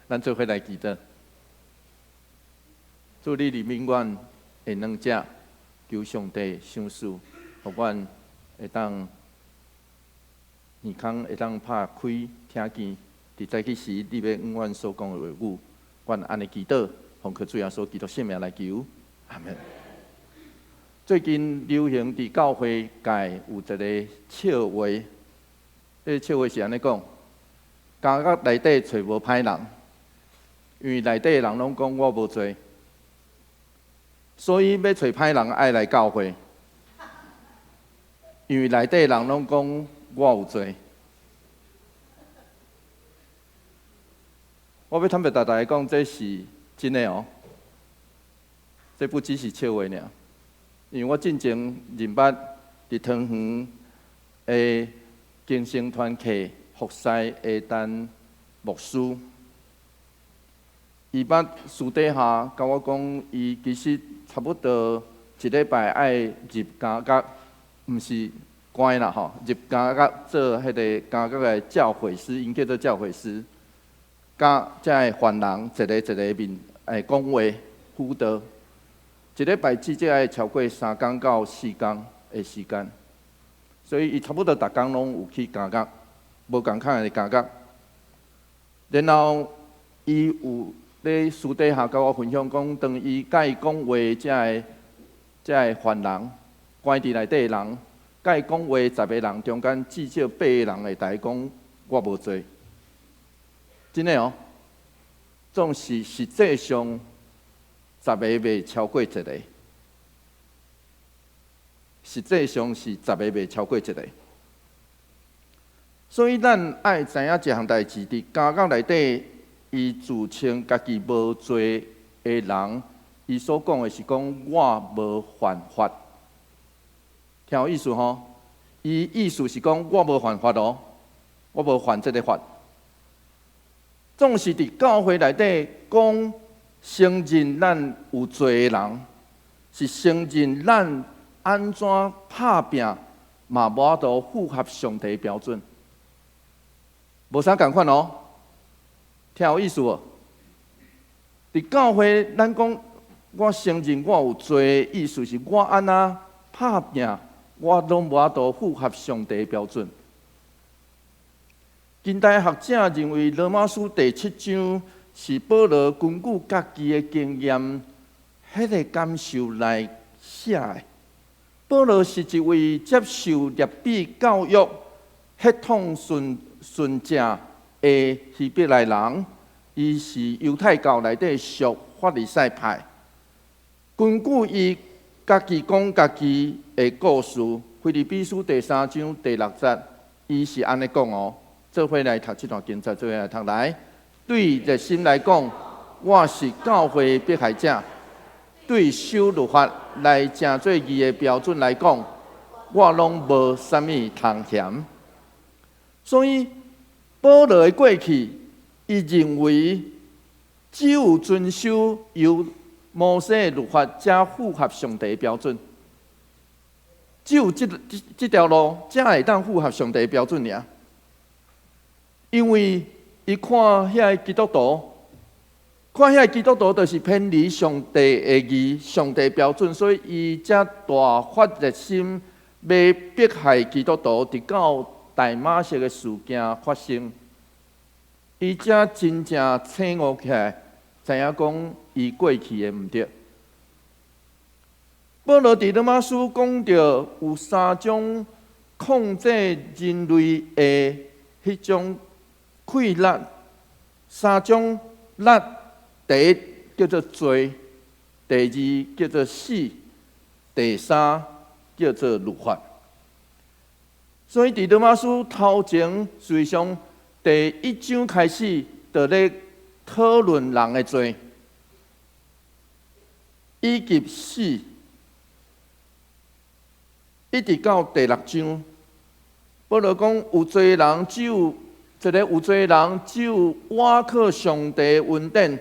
咱做伙來祈禱。主，你憐憫阮的軟弱，求上帝賞賜，予阮會當耳孔會當拍開聽見，佇早起時你欲向阮所講的話語，阮按呢祈禱，奉靠主耶穌基督聖名來求，阿門。最近流行佇教會界有一个笑話，這个笑話是按呢講：監獄內底揣無歹人，因為內底的人攏講我無罪，所以欲揣歹人愛來教會，因為內底的人攏講我有罪。我欲坦白共大家講，這是真的哦，這不只是笑話爾。因為我進前認捌佇桃園的更生團契服侍的陳牧師，伊捌私底下共我講，伊其實差不多一禮拜愛入監獄，毋是關啦吼，入監獄做彼個監獄的教誨師，𪜶叫做教誨師，佮遮的犯人一个一个面來講話輔導。一禮拜至少愛超過3工到4工的時間，所以伊差不多逐工攏有去監獄，無仝款的監獄。然後伊有咧私底下共我分享講，當伊佮伊講話，遮的犯人關佇內底的人，佮伊講話10個人中間至少8個人會共伊講我無罪。真的哦，總是實際上。十個袂超過一個，實際上是十個袂超過一個。所以咱愛知影一項代誌，佇監獄內底，伊自稱家己無罪的人，伊所講的是講我無犯法，聽有意思吼？伊意思是講我無犯法哦，我無犯這个法。總是佇教會內底講。承認咱有罪的人，是承認咱按怎拍拚嘛無法度符合上帝標準，無啥仝款哦。聽有意思無？佇教會，咱講我承認我有罪的意思是我按怎拍拚，我攏無法度符合上帝標準。近代學者認為，羅馬書第七章是保羅根據家己的經驗，彼個感受來寫的。保羅是一位接受辣彼教育、血統純純正的希伯來人，伊是猶太教內底屬法利賽派。根據伊家己講家己的故事，腓立比書第三章第六節，伊是按呢講哦。做伙來讀這段經節，做伙來讀來。對熱心來講，我是教會迫害者；對守律法來成做義的標準來講，我攏無啥物通嫌。所以，保羅的過去，伊認為只有遵守由摩西的律法，才符合上帝的標準。只有這條路，才會當符合上帝的標準爾。因為伊看遐个基督徒，看遐个基督徒就是偏離上帝的義、上帝標準，所以伊才大發熱心，欲迫害基督徒，直到大馬色的事件發生，伊才真正醒悟起來，知影講伊過去的毋對。保羅佇羅馬書講著有三種控制人類的彼種氣力，三種力，第一叫做罪，第二叫做死，第三叫做律法。所以佇羅馬書頭前，事實上第一章開始就咧討論人的罪，以及死，一直到第六章，保羅講有罪的人只有。一个有罪的人，只有倚靠上帝恩典，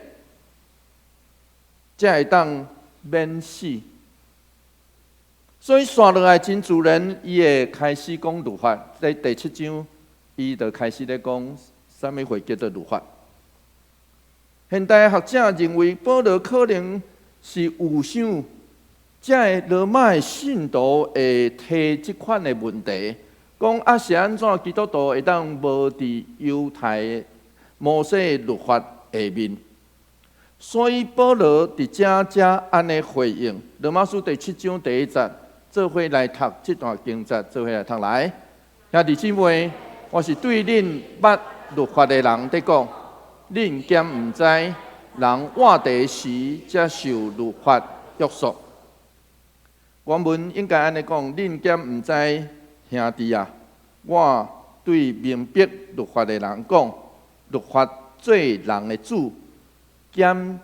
才會當免死。所以，紲落來真自然，伊會開始講律法。在第七章，伊就開始咧講啥物貨叫做律法。現代學者認為保羅可能是預想，這个羅馬的信徒會提這款的問題，講啊是按怎基督徒會當無佇猶太摩西律法下面？所以保羅佇遮才按呢回應。羅馬書第七章第一節，做伙來讀這段經節，做伙來讀來。兄弟姊妹，我是對恁捌律法的人佇講，恁敢毋知人活地時才受律法約束？原文應該按呢講，恁敢毋知兄弟啊？我對明白律法的人講，律法做人的主，敢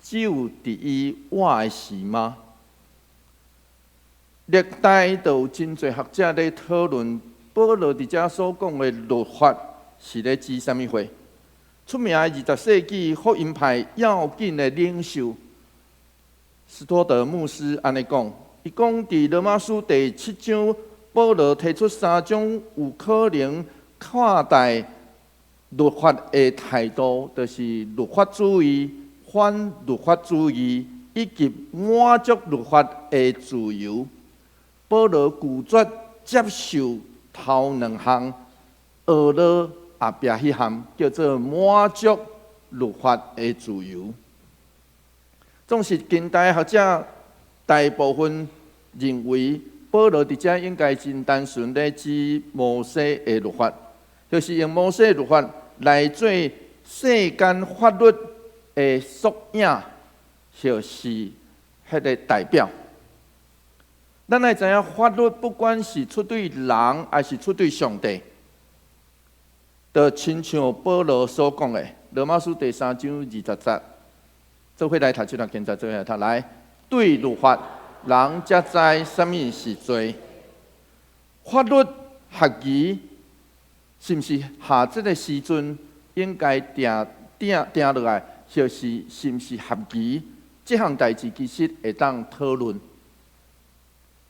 只有佇伊活的時嗎？歷代都有真濟學者咧討論，保羅佇遮所講的律法是咧指啥物貨？出名的20世紀福音派要緊的領袖斯托德牧師按呢講，伊講佇羅馬書第七章，保羅提出三種有可能看待律法的態度，就是律法主義、反律法主義以及滿足律法的自由。保羅拒絕接受頭兩項，學落後壁彼項叫做滿足律法的自由。總是近代學者大部分認為，保羅佇遮應該真單純咧指摩西的律法，就是用摩西律法來做世間法律的縮影，就是彼个代表。咱愛知影，法律不管是出對人，還是出對上帝，就親像保羅所講的，羅馬書第三章20節，做伙來讀這段經節，做伙來讀來。對律法，人才知啥物是罪。法律合宜，是毋是下這个時陣應該定定定落來，就是是毋是合宜？這項代誌其實會當討論。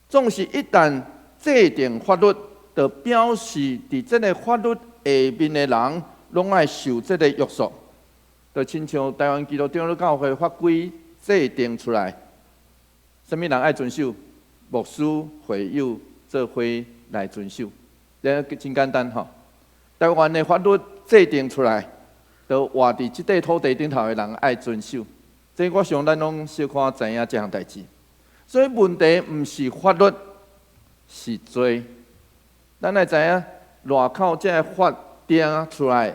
總是一旦制定法律，就表示佇這个法律下面的人，攏愛受這个約束。就親像台灣基督長老教會法規制定出來，啥物人愛遵守？牧師、會友做伙來遵守，這真簡單吼。台灣的法律制定出來，就活佇這塊土地頂頭的人愛遵守。這我想咱攏小可知影這項代誌。所以問題毋是法律，是罪。咱愛知影，外口這个法定出來，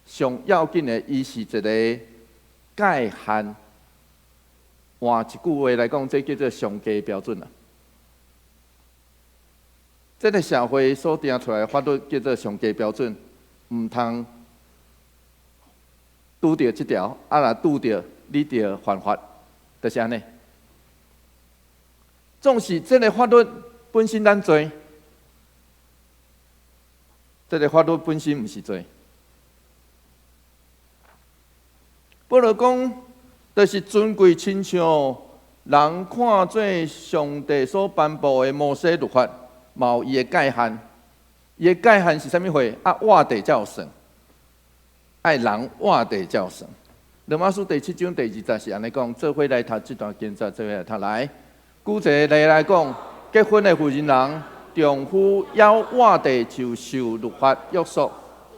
上要緊的，伊是一個界限。換一句話來講，這叫做上低標準啦。這个社會所定出來的法律叫做上低標準，毋通拄著這條，啊若拄著，你就犯法，就是按呢。總是這个法律本身咱罪，這个法律本身毋是罪。保羅講，就是尊貴親像人看做上帝所頒布的摩西律法，嘛有伊的界限。伊的界限是啥物貨？啊，活地才有算，愛人活地才有算。羅馬書第七章第二節是按呢講，做伙來讀這段經節，做伙來讀來。舉一个例來講，結婚的婦人人，丈夫猶活地就受律法約束，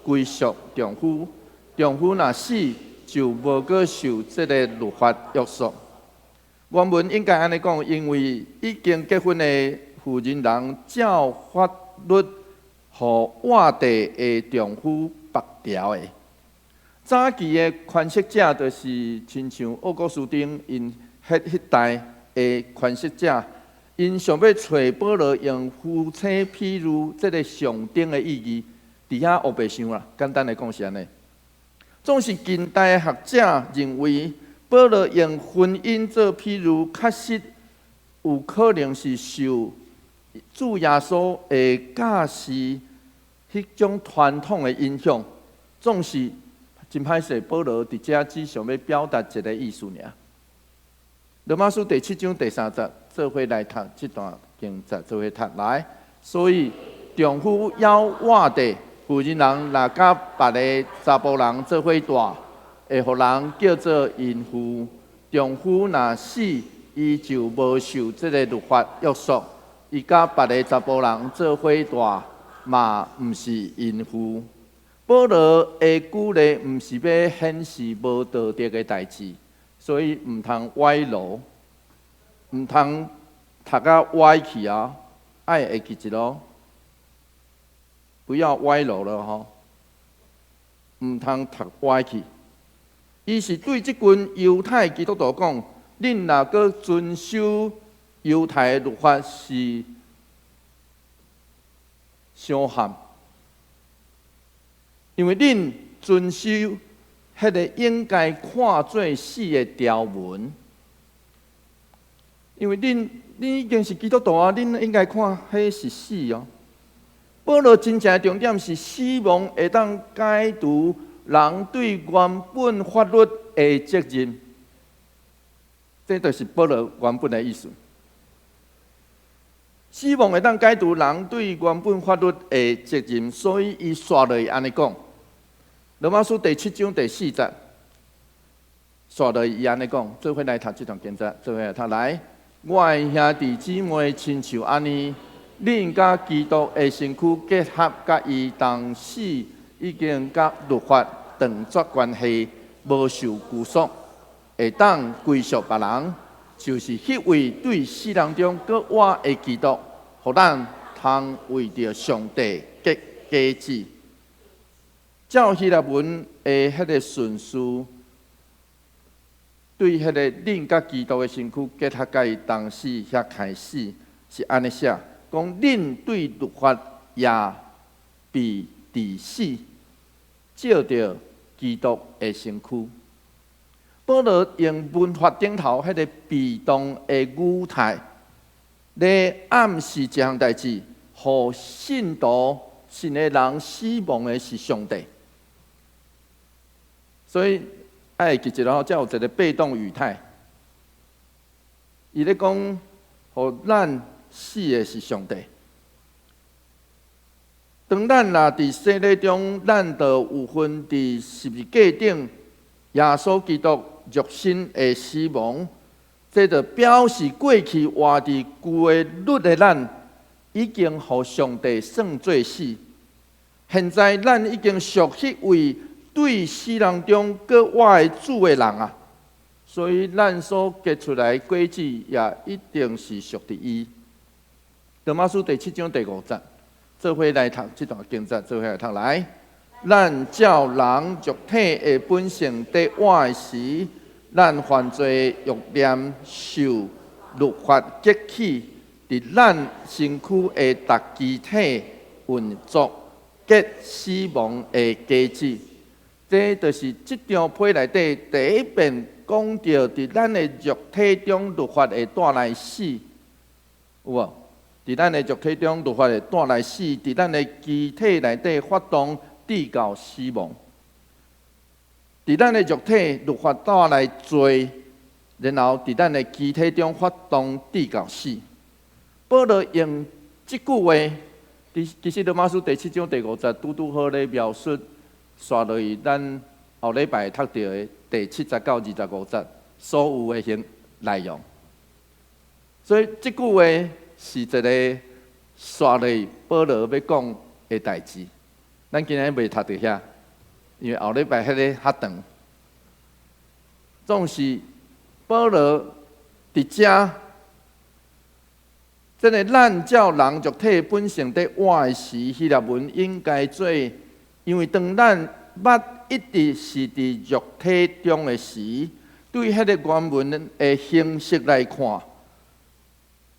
歸屬丈夫；丈夫若死，就無閣受這个律法約束。原文應該按呢講，因為已經結婚的婦人人，照法律予活地的丈夫縛牢的。早期的詮釋者就是親像奧古斯丁𪜶彼代的詮釋者，𪜶想欲揣保羅用夫妻譬喻這个上頂的意義，佇遐烏白想啦。簡單來講是按呢。總是近代學者認為，保羅用婚姻做譬喻，確實有可能是受主耶穌的教示彼種傳統的影響。總是真歹勢，保羅佇遮只想欲表達一个意思爾。羅馬書第七章第三節，做伙來讀這段經節，做伙讀來。所以丈夫猶活地，婦人人若佮別个查埔人做伙蹛，會予人叫做淫婦。丈夫若死，伊就無受這个律法約束。伊佮別个查埔人做伙蹛，嘛毋是淫婦。保羅的舉例毋是欲顯示無道德的代誌，所以毋通歪路，毋通讀甲歪去啊！愛會記一囉，不要歪路了吼，毋通讀歪去。伊是對這群猶太基督徒講：恁若閣遵守猶太的律法是傷譀，因為恁遵守彼个應該看做死的條文，因為恁已經是基督徒啊，恁應該看彼是死哦。保羅真正的重點是死亡會當解除人對原本法律的責任，這就是保羅原本的意思。死亡會當解除人對原本法律的責任，所以伊紲落去按呢講。羅馬書第七章第四節，紲落去伊按呢講，做伙來讀這段經節，做伙來讀來。我的兄弟姊妹，親像按呢，恁佮基督的身軀結合，佮伊同死，已經佮律法斷絕關係，無受拘束，會當歸屬別人，就是彼位對死人中閣活的基督，予咱通為著上帝結果子。照希臘文的彼个順序，對彼个恁佮基督的身軀結合佮伊同死遐開始是按呢寫，講恁對律法也被治死，藉著基督的身軀。保羅用文法頂頭彼个被動的語態，來暗示一項代誌，予信徒信的人死亡的是上帝。所以愛記一下，才有一个被動語態。伊咧講，予咱死的是上帝。當咱若佇洗禮中，咱就有份佇十字架頂耶穌基督肉身的死亡，這就表示過去活佇舊的律的咱，已經予上帝算做死。現在咱已經屬彼位對死人中閣活的主的人啊，所以咱所結出來的果子也一定是屬佇伊。羅馬書第七章第五節，做伙來讀這段經節，做伙來讀來。咱照人肉體的本性佇活的時，咱犯罪欲念受律法激起，佇咱身軀的逐肢體運作，結死亡的果子。這就是這張批內底第一遍講著，佇咱的肉體中律法會帶來死，有無？佇咱的肉體中律法會帶來死，佇咱的肢體內底發動致到死亡。佇咱的肉體律法帶來罪，然後佇咱的肢體中發動致到死。保羅用這句話，其實羅馬書第七章第五節拄拄好咧描述。紲落去，咱後禮拜讀著的第七節到25節所有的形內容。所以這句話是一個紲落去保羅欲講的代誌。咱今日袂讀著遐，因為後禮拜彼个較長。總是保羅佇遮，這个咱照人肉體本性佇活的時，希臘文應該做。因為當咱捌一直是佇肉體中的時，對彼个原文的形式來看，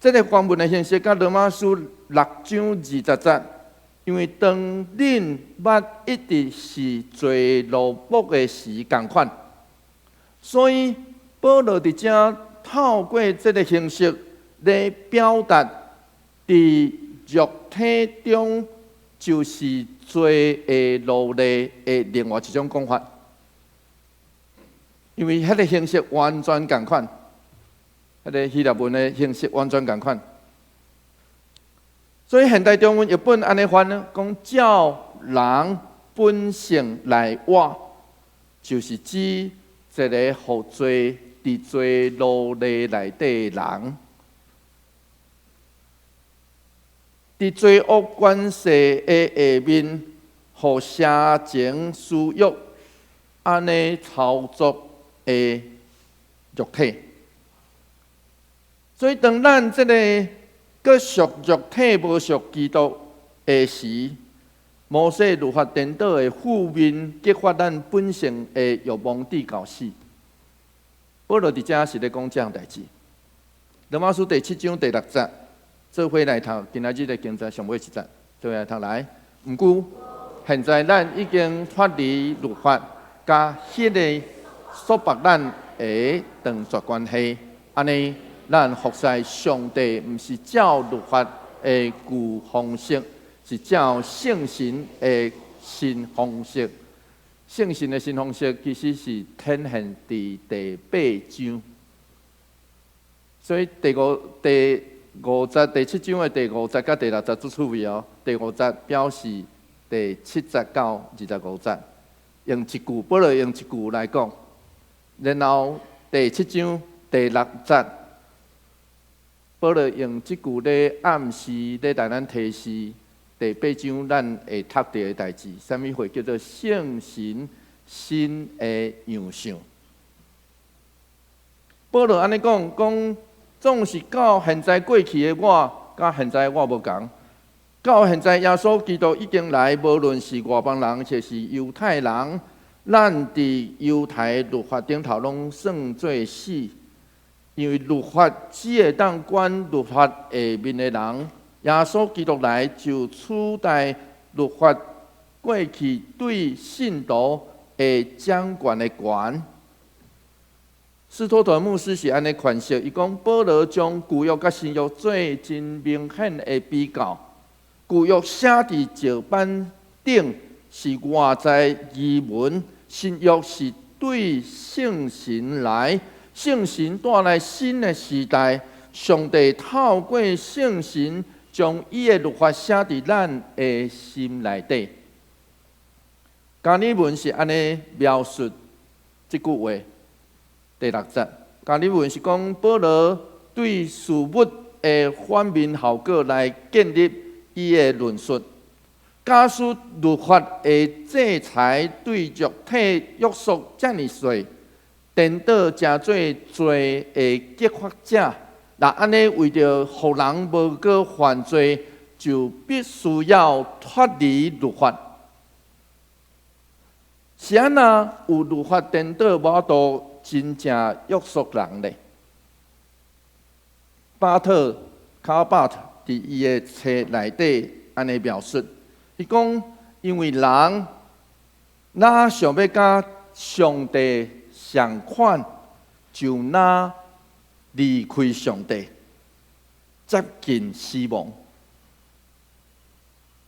這个原文的形式佮羅馬書六章20節，因為當恁捌一直是做奴僕的時仝款，所以保羅佇遮透過這个形式來表達佇肉體中就是罪的奴隸的另外一種講法，因為彼个形式完全仝款，彼个希臘文的形式完全仝款，所以現代中文譯本按呢翻呢，講照人本性來活，就是指一个予罪佇做奴隸內底的人，佇罪惡權勢的下面，予邪情私欲按呢操作的肉體。所以當咱這个閣屬肉體無屬基督的時，摩西律法顛倒的負面激發咱本性的欲望至到死。保羅佇遮是咧講這項代誌。羅馬書第七章第六節，做伙來讀今仔日的經節上尾一節，做伙來讀來。毋過，現在咱已經脫離律法，佮彼个束縛咱的斷絕關係，按呢，咱服侍上帝，毋是照律法的舊方式，是照聖神的新方式。聖神的新方式其實是體現佇第八章。所以第五節，第七章的第五節佮第六節足趣味哦。第五節表示第七節到25節，用一句，保羅用一句來講，然後第七章第六節，保羅用這句咧暗示，咧來咱提示第八章咱會讀著的代誌，啥物貨叫做聖神新的樣相。保羅按呢講，講總是到現在過去的我，佮現在的我無仝。到現在耶穌基督已經來，無論是外邦人抑是猶太人，咱佇猶太律法頂頭攏算做死。因為律法只會當管律法下面的人，耶穌基督來就取代律法過去對信徒的掌權的權。斯托特牧師是按呢詮釋，伊講保羅將舊約佮新約做真明顯的比較。舊約寫佇石板頂是外在儀文，新約是對聖神來。聖神帶來新的時代，上帝透過聖神將伊的律法寫佇咱的心內底。加爾文是按呢描述這句話，第六節。加爾文是講保羅對事物的反面效果來建立伊的論述。假使律法的制裁對肉體約束遮爾細，顛倒成做罪的激發者，若按呢為著予人無閣犯罪，就必須要脫離律法。是按怎有律法顛倒無法度真正約束人咧？巴特卡巴特佇伊的冊內底按呢描述，伊講因為人若想欲佮上帝仝款，就若離開上帝，接近死亡。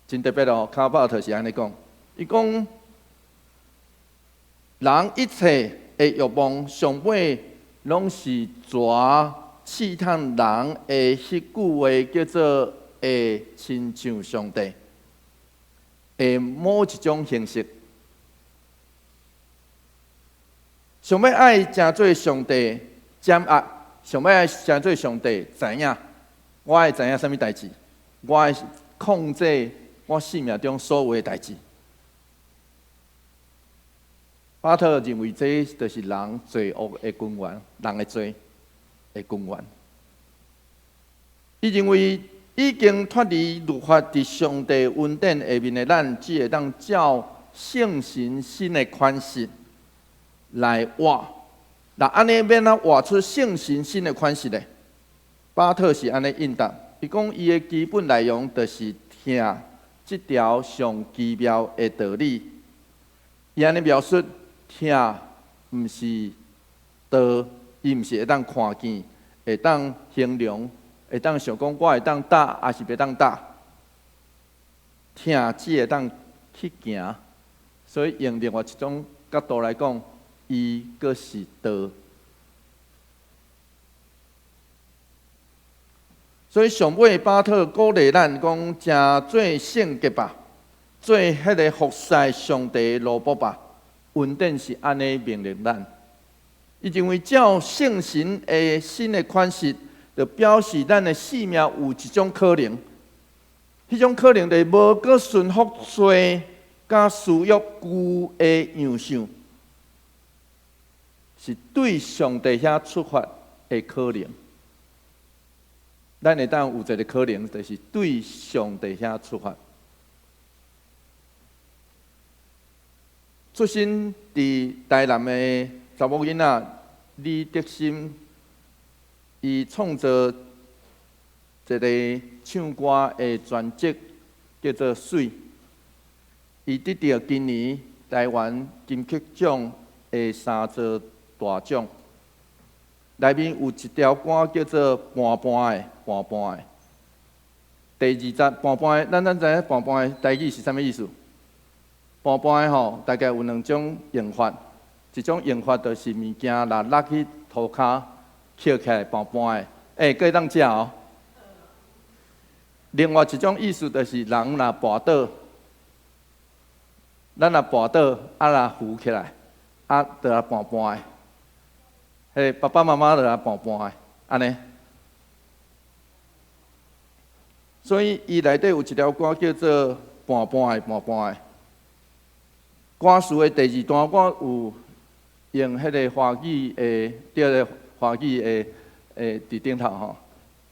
真特別哦，卡巴特是按呢講，伊講人一切的欲望，上尾攏是蛇試探人的彼句話，叫做會親像上帝的某一種形式。想欲愛成做上帝掌握，想欲愛成做上帝知影，我愛知影啥物代誌，我愛控制我生命中所有的代誌。巴特認為這就是人罪惡的根源，人的罪的根源。伊認為已經脫離律法佇上帝恩典下面的咱，只會當照聖神新的款式來活。若按呢欲按怎活出聖神新的款式咧？巴特是按呢應答，伊講伊的基本內容就是疼這條上奇妙的道理。伊按呢描述，疼毋是道，伊毋是會當看見，會當形容，會當想講我會當踏，抑是袂當踏。疼只會當去行，所以用另外一種角度來講，伊閣是道。所以上尾巴特鼓勵咱講，成做聖潔吧，做彼个服侍上帝的奴僕吧。恩典是按呢命令咱。伊認為照聖神的新的款式，就表示咱的生命有一種可能，彼種可能就是無閣順服罪佮私欲舊的樣相，是對上帝遐出發的可能。咱會當有一個可能，就是對上帝遐出發。出生佇台南的查某囡仔李德心，伊創造一个唱歌的專輯，叫做《媠》。伊得著今年台灣金曲獎的三座大獎。內面有一條歌叫做《盤盤的盤盤的》。第二節盤盤的，咱知影盤盤的台語是啥物意思？盤盤的吼，大概有兩種用法。一種用法就是物件若落去塗跤，抾起來盤盤的，欸，閣會當食哦。另外一種意思就是人若跋倒，咱若跋倒，啊若扶起來，啊，就來盤盤的。彼爸爸媽媽就來盤盤的，按呢。所以伊內底有一條歌叫做《盤盤的盤盤的》。歌詞的第二段，我有用彼个華語的，佇个華語的佇頂頭吼。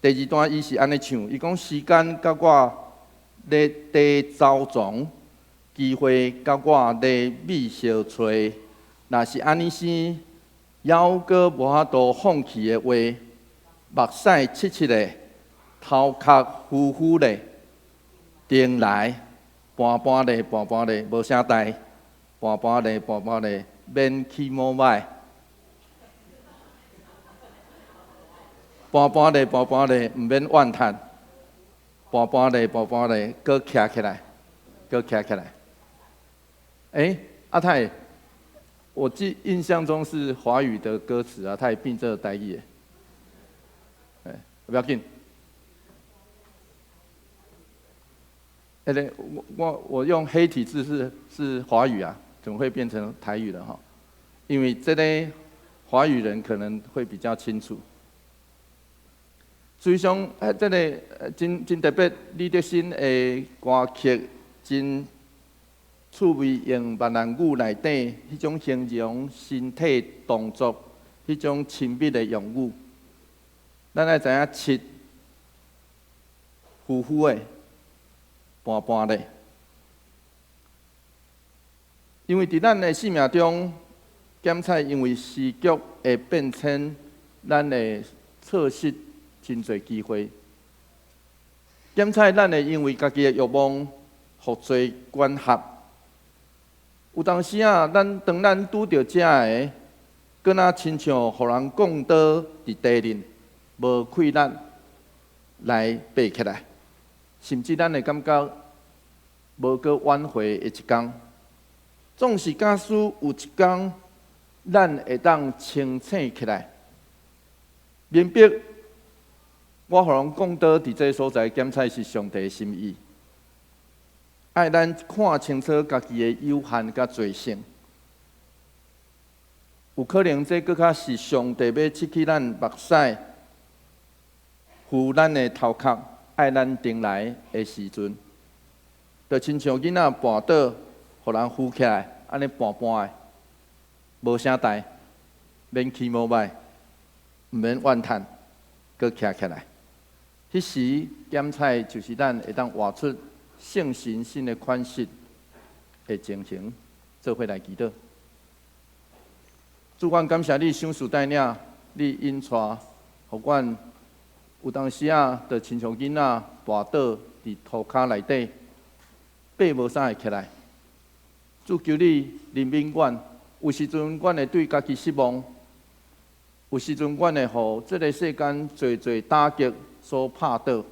第二段伊是按呢唱，伊講時間佮我咧綴走傱，機會佮我咧覓相揣。若是按呢生，猶閣無法度放棄的話，目屎揤揤的，頭殼浮浮的，轉來盤盤咧盤盤咧，無啥代，盤盤咧盤盤咧，免起摩擺。盤盤咧盤盤咧，毋免怨嘆。盤盤咧盤盤咧，閣徛起來，閣徛起來。欸，阿泰，我記印象中是華語的歌詞啊，他也變做台語的。欸，不要緊。欸，對，我用黑體字是華語啊，怎麼會變成台語了哈？因為這個華語人可能會比較清楚。所以講，這个真特別，李德新的歌曲真趣味，用閩南語內底彼種形容身體動作、彼種親密的用語。咱愛知影揤浮浮的、盤盤的，因為佇咱的生命中，檢採因為時局的變遷，咱會錯失真濟機會。檢採咱會因為家己的欲望，予罪管轄。有當時啊，咱當咱拄著這个，閣若親像予人摃刀佇地面，無氣力來爬起來，甚至咱會感覺無閣挽回的一工。總是假使有一工，咱會當清醒起來，明白我予人摃刀佇這个所在，檢採是上帝的心意，愛咱看清楚家己的有限佮罪性。有可能這閣較是上帝欲拭去咱目屎，扶咱的頭殼，愛咱轉來的時陣，就親像囡仔跋倒，予人扶起來，按呢盤盤的，無啥代，免起毛歹，毋免怨嘆，閣徛起來。彼時檢採就是咱會當活出聖神新的款式的情形，做伙來祈禱。主，阮感謝你賞賜帶領，你引帶，予阮有當時啊，就親像囡仔跋倒佇塗跤內底，爬無啥會起來。主，求你憐憫阮，有時陣阮會對家己失望，有時陣阮會予這个世間濟濟打擊所拍倒。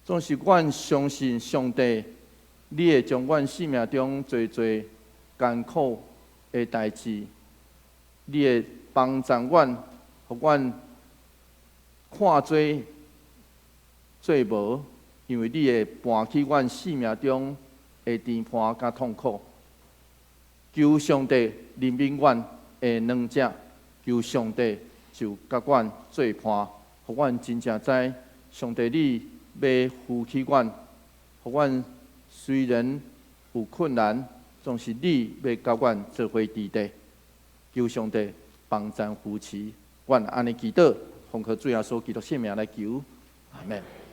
總是阮相信上帝，你會將阮生命中濟濟艱苦的代誌，你會幫助阮，予阮看做做無，因為你會搬去阮生命中的甜伴佮痛苦。求上帝憐憫阮的軟弱，求上帝就佮阮做伴，予阮真正知上帝你欲扶起阮，予阮雖然有困難，總是你欲佮阮做伙佇咧。求上帝幫贊扶持，阮按呢祈禱，奉靠主耶穌基督聖名來求，阿門。